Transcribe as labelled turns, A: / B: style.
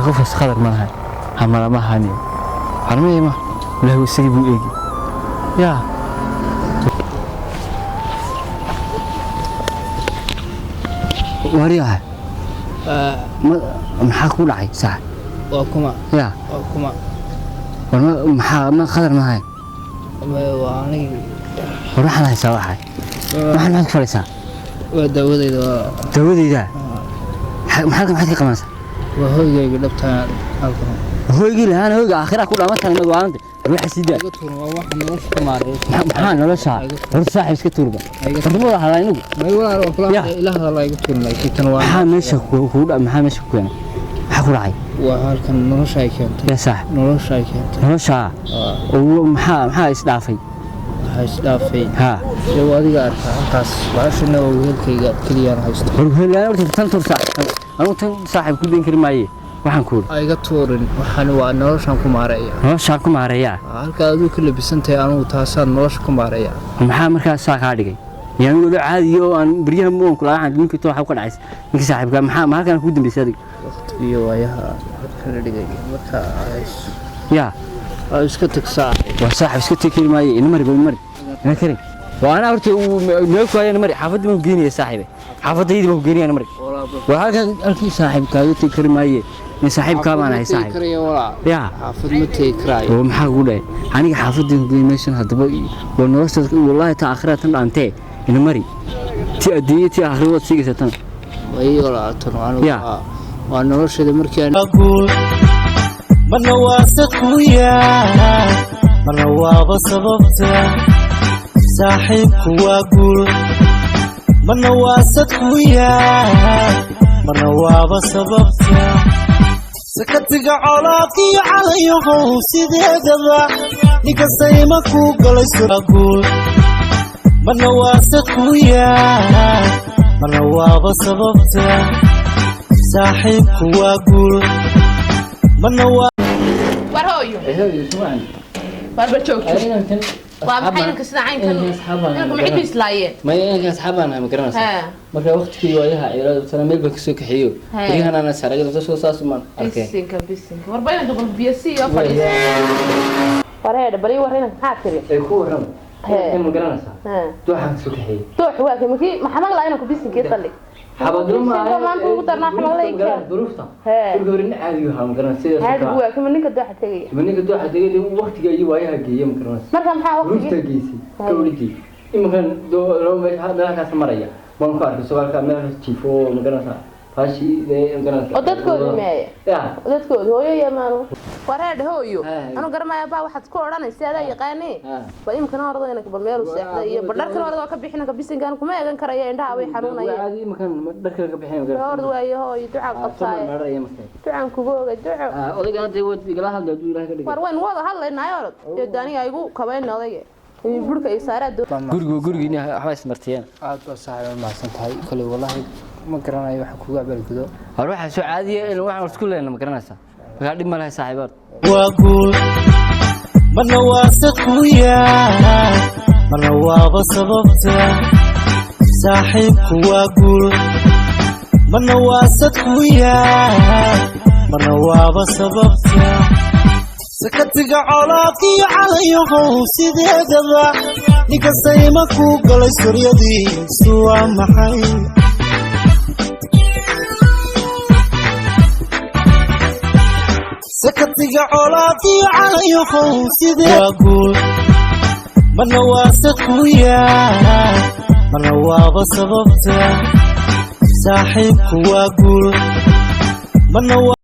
A: Qofkaas khadar ma lahay, hamalama ahaniyo harmaya ma ilaah isagii buu eegi yaa. Waryaha, maxaa ku dhacay sax?
B: Waa kuma?
A: Yaa.
B: Waa kuma?
A: War maxaa, ma khadar ma ahayn?
B: Waa anigii.
A: War waxaan haysaa, waxay waxaan maxaad ku falaysaa?
B: Waa daawadayda, waa.
A: Daawadayda maxaa, maxaad ka qabanaysaa?
B: Waa hoygayga dhabtaan halkan.
A: Hoygii lahaana hoyga aakhira ku dhaaman tahay waanta ruuxa sida.
B: Iga tuuran, waa waxa nolosha ku maareeyo.
A: Maxaa nolosha horta saaxiib iska tuurba horta ma wada hadlaa inagu?
B: May walaal, waa kula
A: Ya.
B: ila hadal, iga tuuran, laakiin tan waa
A: Maxaa meesha kugu dha, maxaa meesha ku keenay, maxaa ku dhacay?
B: Waa halkan nolosha ay keentay.
A: Yaa saaxiib?
B: Nolosha ay keentay.
A: Nolosha? Oo maxaa isdhaafay?
B: Waxaa isdhaafay.
A: Ha.
B: Dee waa adiga arkaa halkaas, bahashana waa wehelkayga keliyaan haysto.
A: War helaan horta tan tuur saaxiib, anigu tan saaxiib ku dayn kari maaye, waxaan ku
B: Ha iga tuurin, waxaan waa noloshaan ku maareeya.
A: Noloshaan ku maareeyaa.
B: Halka aduu ka labisan tahay, anigu taasaan nolosha ku maareeya.
A: Maxaa markaas saa kaa dhigay? Yaa anigu caadi oo aan baryaha muun kula waxaan ninkii too waxa ka dhacay ninkii saaxiibka, maxaa ma halkan kugu dambeysay adiga?
B: Waqtigiyo waayaha kala dhigay marka
A: yaa.
B: Ay iska tagsaa.
A: Waa saaxiib, iska tegi kari maaye, ina mari ba, mari ina kari waa anaa horta uu meel ku haya, ina mari, xaafaddii baan ku geenaya saaxiibe, xaafaddaydi baan ku geenaya, ina mari. Waa halkan halkii saaxiib kaaga tegi kari maaye, in saaxiibkaa baan ahay saaxiib. Yaa.
B: Xaafad ma tegi karaayo.
A: Oo maxaa kugu dhahay aniga xaafaddii ku geyn meeshan? Haddaba waa nolosha, wallaahi ta aakhira tan dhaantee, ina mari, ti adduunye ti aakhira waad siigaysaa tan.
B: Way walaal, tan anigu
A: Ya.
B: Waa noloshada markii aan
C: Guul marna waa sadkuya, marna waaba sababta. Saaxiibku waa guul, marna waa sadkuya, marna waaba sababta. Sakatiga colaadkiyo calayahow sideedaba ninka sayma ku galay guul, marna waa sadkuya, marna waaba sababta. Saaxiibku waa guul, marna waa
D: War hooyo, war ba joogto, waa maxay inanka sida caynkan, inanka maxay ku islaayeen?
A: Maya, inanka asxaabaan ahay, ma garanaysaa?
D: Ha.
A: Marka waqtigii waayaha ciyaarada tana meel baan kasoo kaxeeyo.
D: He.
A: Baryahan ana saragada soo saas umaan arkeen.
D: Bisinka, bisinka, warba inanka bal biyo sii oo fadhiisa. War heedha, bal ii war, inanka maxaa tiri?
A: Ay ku warram.
D: He.
A: Ma garanaysaa?
D: Ha.
A: Dooxaan kasoo kaxeeyey.
D: Doox waa kay makii maxaa maqlaa inanku bisinkii salli.
A: Xabaduma.
D: Bisinka maanta ugu darnaa xamaqlayka.
A: Duruufta.
D: He.
A: Dhulka hore nin caadi ahaa, ma garanaysaa sidaas.
D: Caadigu waa kama ninka dooxa tegaya?
A: Ma ninka dooxa tegay waqtiga iyo waayaha geeye, ma garanaysaa?
D: Marka maxaa
A: duruufta
D: waqtigii
A: geysay gawridii iminkan meelkaas maraya baan ku arkay sogaalka meelkaas jiifo oo, ma garanaysaa, faashii ma garanaysaa.
D: Oo dadkoodii meeye?
A: Ya.
D: Dadkooda hooyo iyo maalo. War heedha hooyo.
A: He.
D: Anu garanmaya baa waxaad ku odhanaysa, adaa yaqaanee.
A: Ha.
D: Bal imikana ordo inanka, bal meel u seexda iyo bal dharkan ordo ka bixinanka, bisinkan kuma eegan karaya, indhaha way xanuunayeen.
A: Caadi iminkan dharka ka bixin, ma garanaysaa?
D: Ord waayo hooyo, ducaad qabtaaye.
A: Maraya markay.
D: Ducaan kugu ogay, duco.
A: Odayga hadda waad igala hadlay hadduu Ilaahay ka dhigay.
D: War waynu wada hadlaynaayo, orod iyo aniga igu kabayna odayga burka iyo saaraa.
A: Gurigu gurigiina waxba ismartiyeen.
B: Aad baa saaxiib u mahadsan tahay kale, wallaahi ma garanayo waxa kugu abaalgudo.
A: War waxaa soo caadiya in waxaan isku leenna, ma garanaysaa? Markaa dhib ma lahay saaxiibaad.
C: Waa guul, marna waa sadkuya, marna waaba sababta. Saaxiibku waa guul, marna waa sadkuya, marna waaba sababta. Sakatiga colaadkiyo calayahow sideedaba ninka sayma ku galay suryadiisu waa maxay? Sakatiga colaadkiyo calayahow sidee waa guul, marna waa sadkuya, marna waaba sababta. Saaxiibku waa guul, marna waa